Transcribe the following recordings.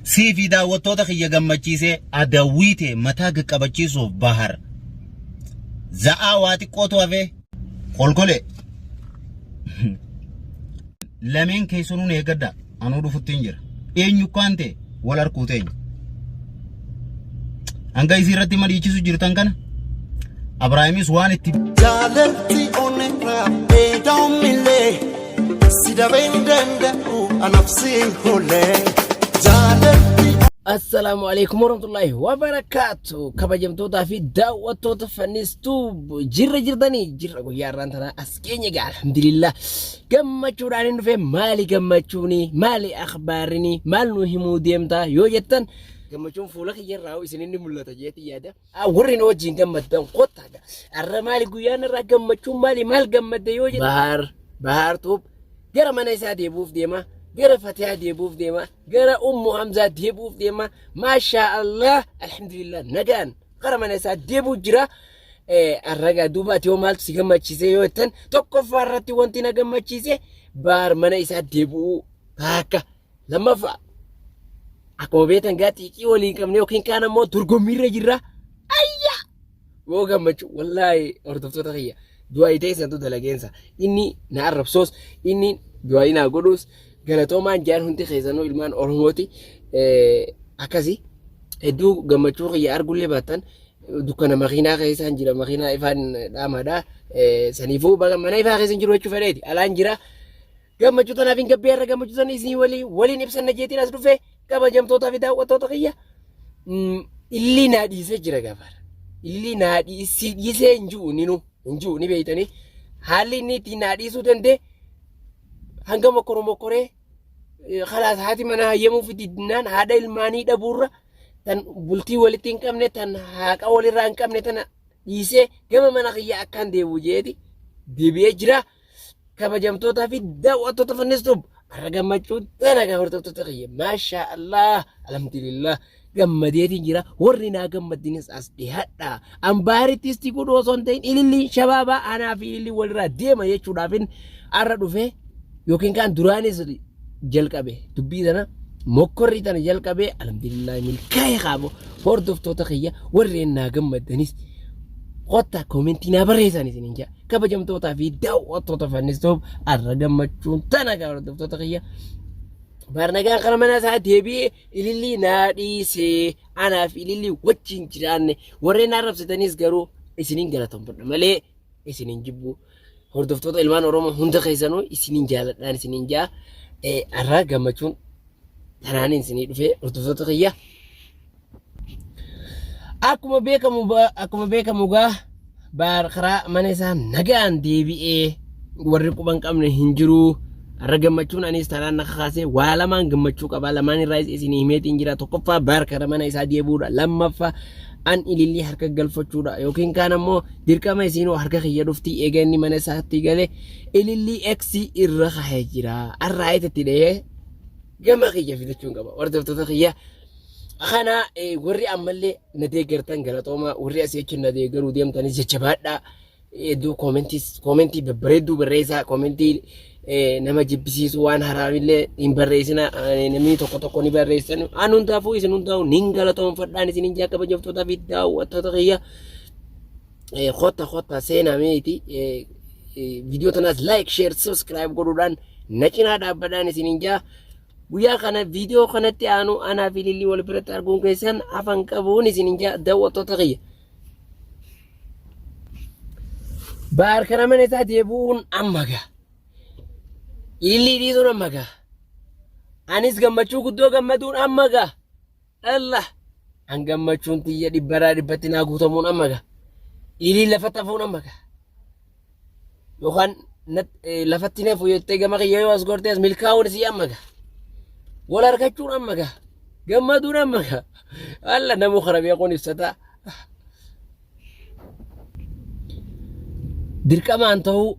Sii fi daawwattoota kiyya gammachiisee adawwii tee mataa gaqqabachiisuuf Bahar za'aa waa xiqqootu hafee kolkolee lameen keessanuu eeggadha anuu dhufutti hin jira eenyu kaan ta'e wal arkuu teenya hanga isii irratti madhiichisu jirtan kana Abraahimis waan itti Jaalalti onnirraa dheedaa'umillee si dabee hin danda'u anaaf si hoolee. Jaalalti Assalaamu alaikum warahmatullahi wabarakaatu. Kabajamtootaa fi daawwattoota fannistuu jirra jirtanii jirra guyyaa irraan tanaa as keenya egaa alhamdulillah gammachuudhaan hin dhufe. Maali gammachuuni, maali akhbaarini, maal nu himuu deemtaa yoo jettan, gammachuun fuula kiyya irraa isin inni mul'ata jeetii yaada. Warri nu wajjin gammaddan kottaa gaa. Arra maali guyyaan irraa gammachuun maali, maal gammadde yoo jettan, Bahaar Bahaar Tuub gara mana isaa deebi'uuf deema, gara Fatihaa deebi'uuf deema, gara Ummu Hamzaa deebi'uuf deema. Maashaa Allah, alhamdulillah, nagaan gara mana isaa deebi'u jira. Arragaa duuba ati hoo maaltu si gammachiise yoo jettan, tokkoffaa irratti wanti na gammachiise Bahaar mana isaa deebi'uu taakka. Lammaffaa, akkuma beektan gaa xiiqii waliin qabne yookiin kaan ammoo dorgommiirra jirra. Ayyaa! Yoo gammachuu wallaahi hordoftoota kiyya du'aa ta'e santu dalageensa. Inni na arrabsoos, inni du'aa naa godhuus, galatoomaan jaan hundi keessanuu ilmaan Oromooti. Akkasi hedduu gammachuu kiyya argullee baattan dukkana makiinaa keessaan jira, makiinaa ifaan dhaamaadha. Saniifuu mana ifaa keessa hin jiru jechuu fedheeti alaan jira. Gammachuu tanaaf hin gabbee irra gammachuu sana isinii walii waliin ibsanna jeetiin as dhufe. Kabajamtootaa fi daawwattoota kiyya, illii naa dhiisee jira gaafara. Illii naa dhiisee hin jiru ninu hin jiru ni beeytanii haalli inni ittiin naa dhiisuu danda'e hanga mokkoro mokkoree kalaas haati manaa hayyamuuf diddinaan haadha ilmaanii dhabuurra tan bultii walitti hin qabne, tan haaqa walirraa hin qabne tana dhiisee gama mana kiyya akkaan deebi'u jeeti deebi'ee jira. Kabajamtootaa fi daawwattoota fannistuuf har'a gammachuu tana gaa hordoftoota kiyya, maashaa Allah, alhamdulillah, gammadeetiin jira. Warri naa gammaddinis as dhiyaadha. Ambaarittis godhu osoo hin ta'in ililliin shabaabaa anaa fi ililliin walirraa deema jechuudhaafin har'a dhufe yookiin kaan duraanis jalqabe dubbii tana mokkorrii tana jalqabe, alhamdulillah milkaa'e. Qaabo hordoftoota kiyya, warreen naa gammaddanis kottaa koomentii naa barreessan isiniin jedha. Kabajamtootaa fi daawwattoota fannistuuf har'a gammachuun tana gaa hordoftoota kiyya. Barnagaan kana mana isaa deebi'ee ilillii naa dhiisee anaaf ilillii wajjin jiraanne. Warreen arrabsitanis garuu isiniin galatoomfadha malee isiniin jibbu. Hordoftoota ilmaan Oromoo hunda keessanuu isiniin jaaladhaan isiniin jaa. Har'a gammachuun tanaaniin isinii dhufee hordoftoota kiyya. Akkuma beekamu gaa Baar karaa mana isaa nagaan deebi'ee warri quba hin qabne hin jiru. Har'a gammachuun anis tanaan na kakaasee waa lamaan gammachuu qaba. Lamaan irraa isinii himeetiin jira. Tokkoffaa, Baar karaa mana isaa deebi'uudha. Lammaffaa, an ilillii harka galfachuudha. Yookiin kaan ammoo dirqama isiinoo harka kiyya dhufti eega inni mana isaatti galee ilillii X irra kaa'ee jira. Har'a itti dhahee gama kiyya fidachuun qaba. Hordoftoota kiyya, kana warri ammallee na deeggartan galatoomaa, warri asii achi na deeggaruu deemtanis jajjabaadhaa. Hedduu koomentii babbareedduu barreessaa, koomentii nama jibbisiisu waan haraamillee hin barreessina, namni tokko tokko ni barreessan. An hundaafuu isin hundaa'u nin galatoomfadhaan isin hin jaa. Kabajamtootaa fi daawwattoota kiyya, kotta kotta seenaa meeti viidiyoo tanaas like, share, subscribe godhuudhaan na cinaa dhaabbadhaan isin hin jaa. Guyyaa kana viidiyoo kanatti aanu anaa fi Lillii wal biratti arguun keessan hafan qabuun isin hin jaa daawwattoota kiyya. Baar kana mana isaa deebi'uun amma gaa. Ilillii dhiisuun amma gaa. Anis gammachuu guddoo gammaduun amma gaa. Allah. An gammachuun tiyya dhibbarraa dhibbatti naa guutamuun amma gaa. Ililii lafatti hafuun amma gaa. Yookaan lafatti nafu jettee gama kiyya yoo as gortee as milkaa'uun isii amma gaa. Wal harkachuun amma gaa. Gammaduun amma gaa. Alla namuu kana beekuun ibsataa. Dirqamaan ta'uu,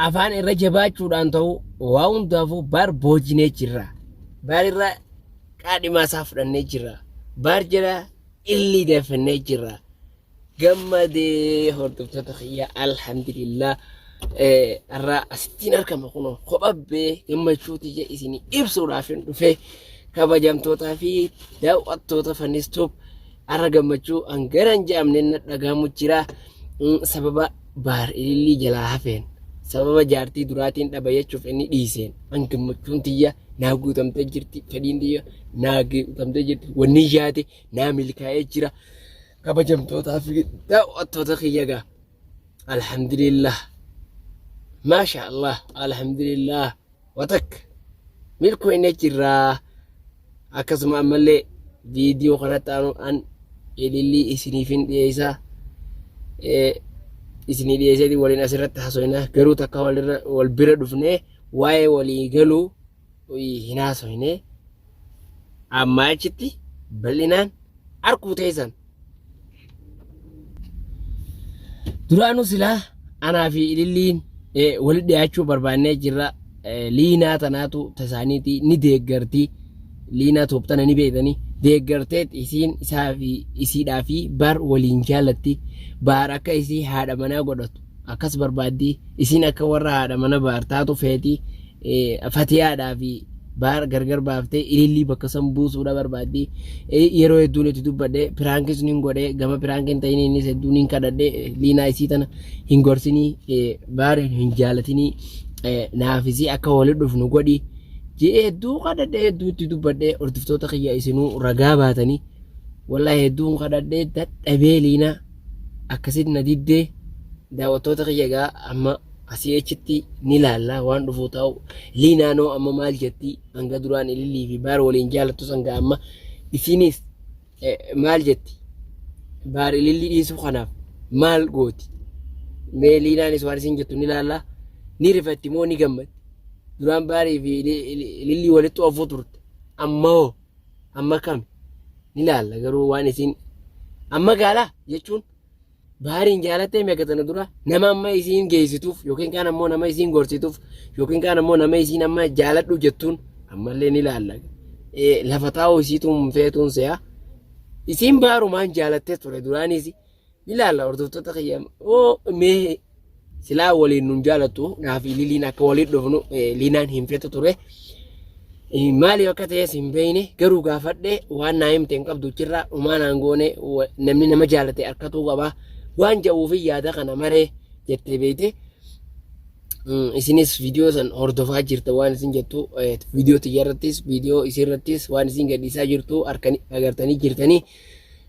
afaan irra jabaachuudhaan ta'uu, waa hundaafuu Baar boojinee jirra. Baar irra qaadhimaa isaa fudhannee jirra. Baar jala illii deeffannee jirra. Gammadee hordoftoota kiyya, alhamdulillah. Har'a asittiin argama kunoo kophabbee gammachuu tiyya isinii ibsuudhaaf hin dhufe. Kabajamtootaa fi daawwattoota Fannistuub har'a gammachuu hangana hin jedhamne na dhagahamu jira. Sababa Baar Ilillii jalaa hafeen sababa jaartii duraatiin dhaba jechuuf inni dhiiseen an gammachuun tiyya naa guutamtee jirti fedhiin tiyya naa guutamtee jirti wanni yaade naa milkaa'ee jira. Kabajamtootaa fi daawwattoota kiyya gaa alhamdulillah maasha Allah alhamdulillah watak milkoofnee jirraa akkasuma ammallee viidiyoo kanatti aanu an ilillii isiniifin dhiyeessaa isinii dhiyeesseeti waliin asirratti haasofna garuu takka walirra wal bira dhufnee waa'ee walii galuu hin haasofne ammaa achitti bal'inaan arkuu teessan. Duraanuu silaa anaa fi ililliin walitti dhiyaachuu barbaannee jirra. Liinaa tanaatu tasaaniiti ni deeggarti. Liinaa tooftana ni beektanii deeggarteet isiin isaa fi isiidhaa fi baar waliin jaalatti. Baar akka isii haadha manaa godhatu akkas barbaaddi. Isiin akka warra haadha mana baar taatu feeti. Fatiyaadhaa fi baar gargar baaftee ilillii bakka san buusuudha barbaaddi. Yeroo hedduun itti dubbadhe piraankis nin godhe gama piraank hin ta'in innis hedduun hin kadhadhe liinaa isii tana hin gorsinii baar hin jaalatinii naafisii akka walitti dhufnu godhi je'ee hedduu kadhadhe hedduu itti dubbadhe hordoftoota kiyya isinuu ragaa baatanii wallahi hedduun kadhadhe dadhabee liinaa akkasitti na diddee daawwattoota kiyya egaa amma asii achitti ni laalla waan dhufuu ta'u liinaanoo amma maal jetti hanga duraan ilillii fi baar waliin jaalattu sanga amma isinis maal jetti baar ilillii dhiisuu kanaaf maal gooti mee liinaanis waan isin jettu ni laalla ni rifatti moo ni gammaddi duraan baarii fi ilillii walitti oofuu turte amma hoo amma kami ni laalla garuu waan isin amma gaalaa jechuun Baariin jaalattee meeqa tana dura nama amma isiin geessituuf yookiin kaan ammoo nama isiin gorsituuf yookiin kaan ammoo nama isiin amma jaaladhu jettuun ammallee ni laalla. Lafa taa'uu isiituun feetuun se'a. Isiin baarumaan jaalattee ture duraanis ni laalla hordoftoota kiyya oo mee silaa waliin nun jaalattu naaf liliin akka waliin dhufnu liinaan hin feetu ture. Maaliif akka ta'es hin beekne garuu gaafadhe waan naa himte hin qabdu achirraa umaa naan goone namni nama jaalate harkatuu qaba waan jedhuuf yaada kana maree jettee beekte. Isinis viidiyoo san hordofaa jirta waan isin jettu viidiyoo tiyyarrattis viidiyoo isiirrattis waan isin gadhiisaa jirtu agartanii jirtanii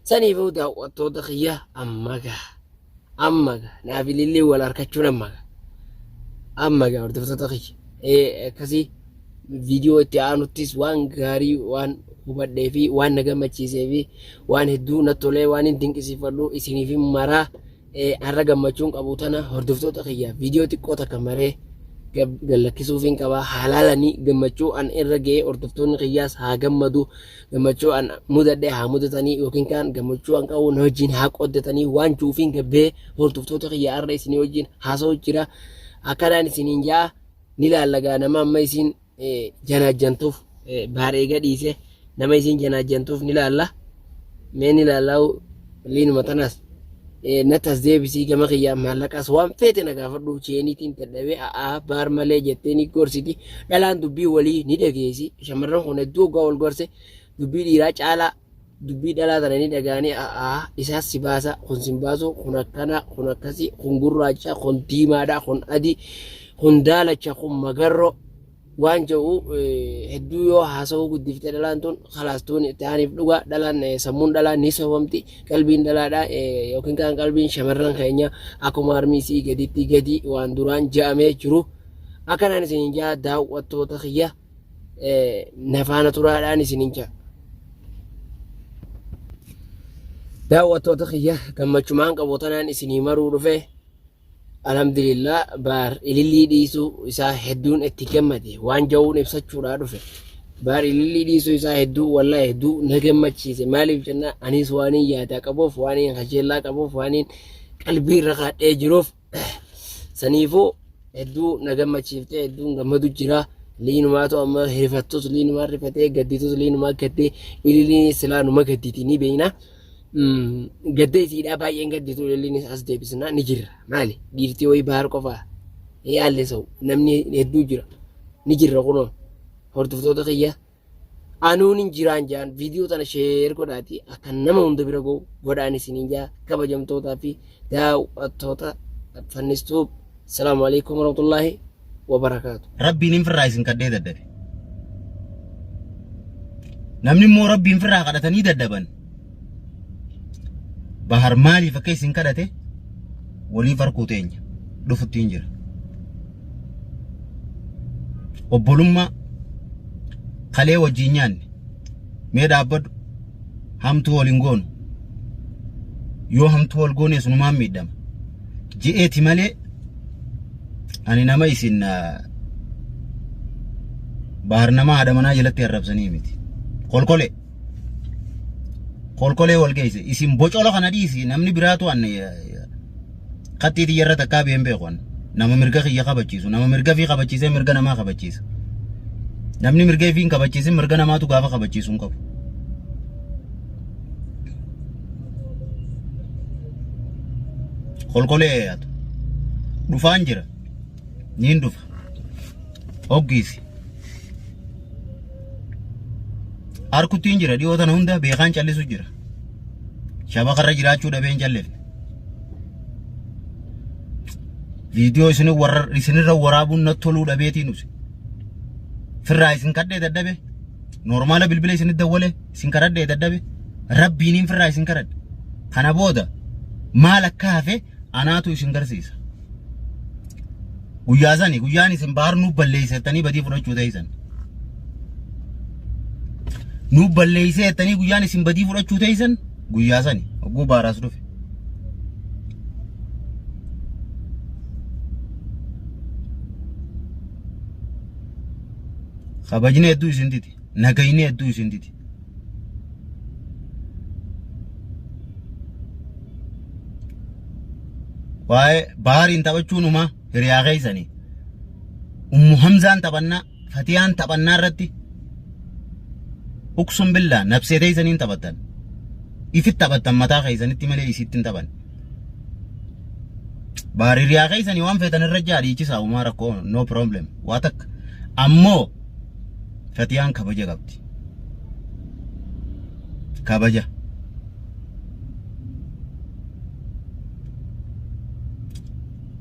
saniifuu daawwattoota kiyya amma gaa. Amma gaa naaf ilillee wal harkachuun amma gaa. Amma gaa hordoftoota kiyya. Ee akkasii viidiyoo itti aanuttis waan gaarii waan hubadhee fi waan na gammachiisee fi waan hedduu na tolee waan hin dinqisiifadhu isiniif hin maraa har'a gammachuun qabu tana hordoftoota kiyya viidiyoo xiqqoo takka maree gallakkisuuf hin qaba haalaalanii gammachuu an irra ga'ee hordoftoonni kiyyaas haa gammadu gammachuu an mudadhe haa mudatanii yookiin kaan gammachuu an qabu na wajjin haa qooddatanii waan juufiin gabbee hordoftoota kiyya har'a isinii wajjin haasa'u jira akkanaan isiniin ja'a ni laallagaa nama amma isin janaajjantuuf baar eega dhiise nama isin janaajjantuuf ni laalla mee ni laallaa liinuma tanaas natti as deebisii gama kiyyaa maallaqaas waan feete na gaafadhu cheeniitiin dadhabee a'aa baar malee jettee ni gorsiti dhalaan dubbii walii ni dhageessi shamarran kun hedduu hoggaa wal gorse dubbii dhiiraa caalaa dubbii dhalaa tana ni dhagaanii a'aa isaas si baasa kun sin baasu kun akkana kun akkasii kun gurraacha kun diimaadha kun adii kun daalacha kun magarroo waan jedhu hedduu yoo haasawuu guddifte dhalaan tun kalaas tun ta'aniif dhugaa dhalaan sammuun dhalaa ni sobamti qalbiin dhalaadha yookiin kaan qalbiin shamarran keenya akkuma harmi isii gaditti gadi waan duraan ja'amee jiru akkanaan isinin ja'a daawwattoota kiyya nafaana turaadhaan isinin ja'a. Daawwattoota kiyya gammachumaan qabu tanaan isinii maruu dhufe. Alhamdulillah baar ilillii dhiisuu isaa hedduun itti gammade waan ja'uun ibsachuudhaa dhufe. Baar ilillii dhiisuu isaa hedduu wallahi hedduu na gammachiise maaliif jennaa anis waaniin yaadaa qabuuf waaniin kajeellaa qabuuf waaniin qalbii irra kaadhee jiruuf saniifuu hedduu na gammachiifte hedduun gammadu jira. Liinumaatu amma rifattus liinumaa rifatee gadditus liinumaa gaddee ililliin silaa numa gadditi ni beekna. Gadda isiidhaa baay'een gadditu ililliinis as deebisnaa ni jirra. Maali dhiirtii wayii baar qofaa yaalle sa'u namni hedduu jira ni jirra kunoo hordoftoota kiyya Anuun hin jiraan jaan viidiyoo tana sheer godhaati akka nama hunda bira ga'u godhaan isiniin jaa kabajamtootaa fi daawwattoota fannistuu. Salaamu alaikum warahmatullaahi wabarakaatu. Rabbiin hin firraa isin kadhee dadhabe. Namni immoo rabbiin firraa kadhatanii dadhaban. Bahar maaliif akka isin kadhate waliif harkuu teenya dhufuttiin jira. Obbolummaa kalee wajjin nyaanne mee dhaabbadhu hamtuu wal hin goonu yoo hamtuu wal goone sunumaan miidhama je'eeti malee ani nama isin bahar nama haadha manaa jalatti arrabsanii miti kolkolee kolkolee wal geesse isin bocola kana dhiisi namni biraatu an Kattii tiyya irra takkaa biyeen beeku an. Nama mirga kiyya kabachiisu, nama mirga fi kabachiisee mirga namaa kabachiisa. Namni mirga ifii hin kabachiisin mirga namaatu gaafa kabachiisu hin qabu. Kolkolee yaatu. Dhufaan jira. Niin dhufa. Hoggiisi. Arkuttiin jira dhiyoo tana hunda beekaan callisu jira. Shabakarra jiraachuu dhabee hin callifne. Viidiyoo isin warra isinirra waraabuun natti toluu dhabeetiin use. Firraa isin kadhee dadhabe. Noormaala bilbila isinit dawwale isin kadhadhee dadhabe. Rabbiiniin firraa isin kadhadhe. Kana booda maal akka hafe anaatu isin garsiisa. Guyyaa sani guyyaan isin baar nuuf balleessettanii badii fudhachuu teessan. Nuuf balleessettanii guyyaan isin badii fudhachuu teessan guyyaa sani hogguu baaraas dhufe. Kabajni hedduu isin didi. Nagayni hedduu isin didi. Waa'ee baariin taphachuun umaa hiriyaa keessanii. Ummu Hamzaan taphannaa, Fatiyaan taphannaa irratti uqsum billaa nabsee teessaniin taphattan. Ifit taphattan mataa keessanitti malee isitti hin taphan. Baar hiriyaa keessanii waan feetan irra jaa dhiichisaa umaa rakkoo no problem waa takka. Ammoo Fatiyaan kabaja qabdi. Kabaja.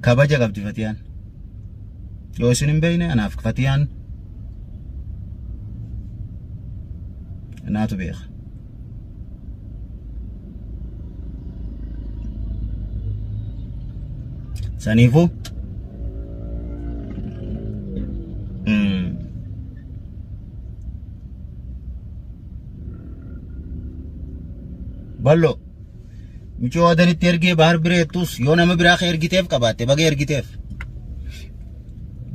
Kabaja qabdi Fatiyaan. Yoo isin hin beekne anaaf Fatiyaan naatu beeka. Saniifuu ballo micoo adanitti ergee bahar bira jettus yoo nama biraa ka ergiteef qabaatte baga ergiteef.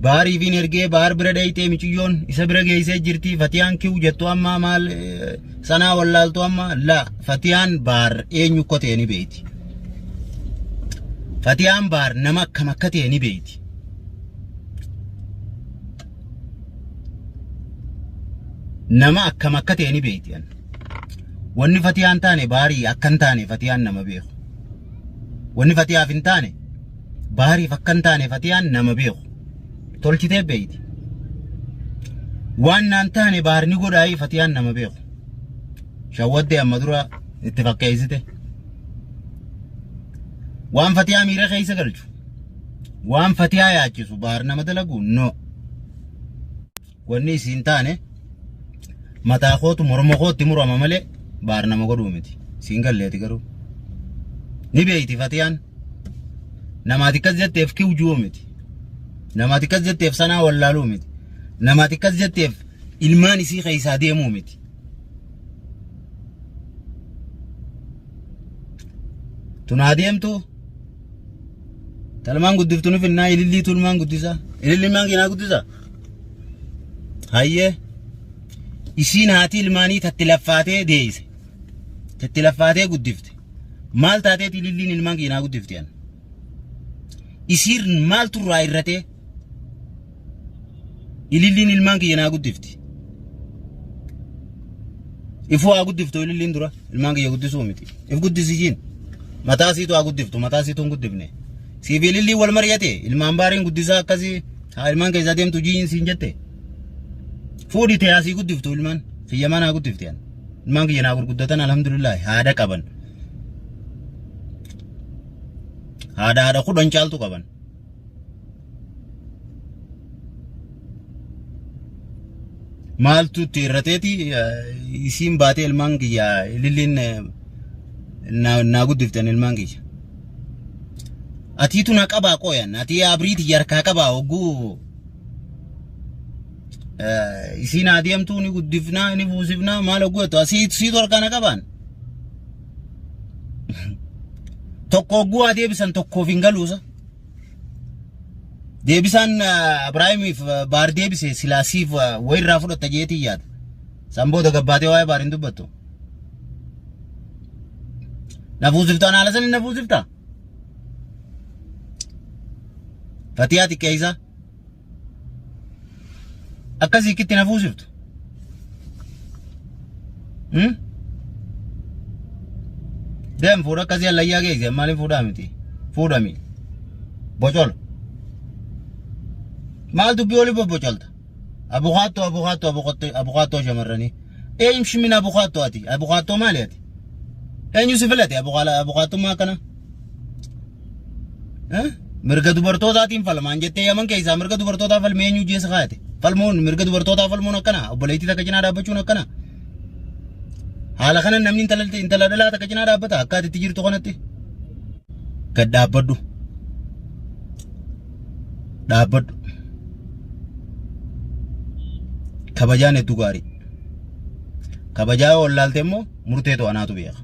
Bahariifiin ergee bahar bira dheeytee miciyyoon isa bira geessee jirti fatiyaan kiw jettu amma maal sanaa wallaaltu amma la fatiyaan bahar eenyu akka ta'e ni beeyti. Fatiyaan bahar nama akkam akka ta'e ni beeyti. Nama akkam akka ta'e ni beeyti. Wanni fatiyaan taane baharii akka hin taane fatiyaan nama beeku. Wanni fatiyaaf hin taane Bahariif akka hin taane fatiyaan nama beeku. Tolchitee beeyti. Waan naan taane bahar ni godhaayii fatiyaan nama beeku. Shawwaddee amma dura itti fakkeessite. Waan fatiyaa miira keessa galchu. Waan fatiyaa yaachisu bahar nama dalagu no. Wanni isiin taane mataa kootu morma kootti murama malee baar nama godhuu miti. Siin galleeti garuu. Ni beeyti fatiyaan. Namaati akkas jetteef kiwjuu miti. Namaati akkas jetteef sanaa wallaaluu miti. Namaati akkas jetteef ilmaan isii keessaa deemuu miti. Tunaa deemtu Talmaan guddiftu ni finnaa ililliitu ilmaan guddisaa. Ililli ilmaan keenyaa guddisaa. Hayyee. Isiin haati ilmaanii tatti laffaatee deeyse. Tatti laffaatee guddifte. Maal taateeti ililliin ilmaan keenyaa guddifte an. Isiin maaltu irraa irratee? Ililliin ilmaan kiyya naa guddifti. Ifuu haa guddiftu ililliin dura ilmaan kiyya guddisuu miti. If guddisi jiin. Mataa siitu haa guddiftu mataa siitu hin guddifne. Siif ililliin wal mari'ate ilmaan baariin guddisaa akkasii haa ilmaan keessaa deemtu jiin siin jette. Fuudhi ta'e asii guddiftu ilmaan. Kiyyamaa naa guddifte an. Ilmaan kiyya naa gurguddatan alhamdulillah haadha qaban. Haadha haadha 10 caaltu qaban. Maaltu itti irrateeti isiin baatee ilmaan kiyya ililliin naa guddiftan ilmaan kiyya. Atiitu na qabaa qooyan atii abrii tiyya harkaa qabaa hogguu isiin haa deemtuu ni guddifnaa ni fuusifnaa maal hogguu jettu asii siitu harkaa na qabaan. Tokko hogguu haa deebisan tokkoof hin galuusa. Deebisaan Abiraahimiif baar deebise silaa siif wayirraa fudhatta jeetii yaada. San booda gabbaatee waa'ee baar hin dubbattu. Na fuusiftaan haala saniin na fuusiftaa? Fatiyaa xiqqeessaa. Akkasii kitti na fuusiftu. Deem fuudha akkasii allayyaa geessi maaliin fuudhaa miti. Fuudhami. Bocola. Maal dubbii olii bobbocolta? Abukaattoo abukaattoo abukaattoo abukaattoo shamarranii. Eenyu min abukaattoo ati? Abukaattoo maali ati? Eenyu si filate abukaattummaa akkana? Mirga dubartootaatiin falmaan jettee Yaman keessaa mirga dubartootaa falmee eenyu jeessa kaayate? Falmuun mirga dubartootaa falmuun akkana obboleettii takka cinaa dhaabbachuun akkana. Haala kana namni intala intala dhalaa takka cinaa dhaabbata akka ati itti jirtu kanatti. Gad dhaabbadhu. Dhaabbadhu. Kabajaan hedduu gaarii. Kabajaa yoo wallaalte immoo murteetu anaatu beeka.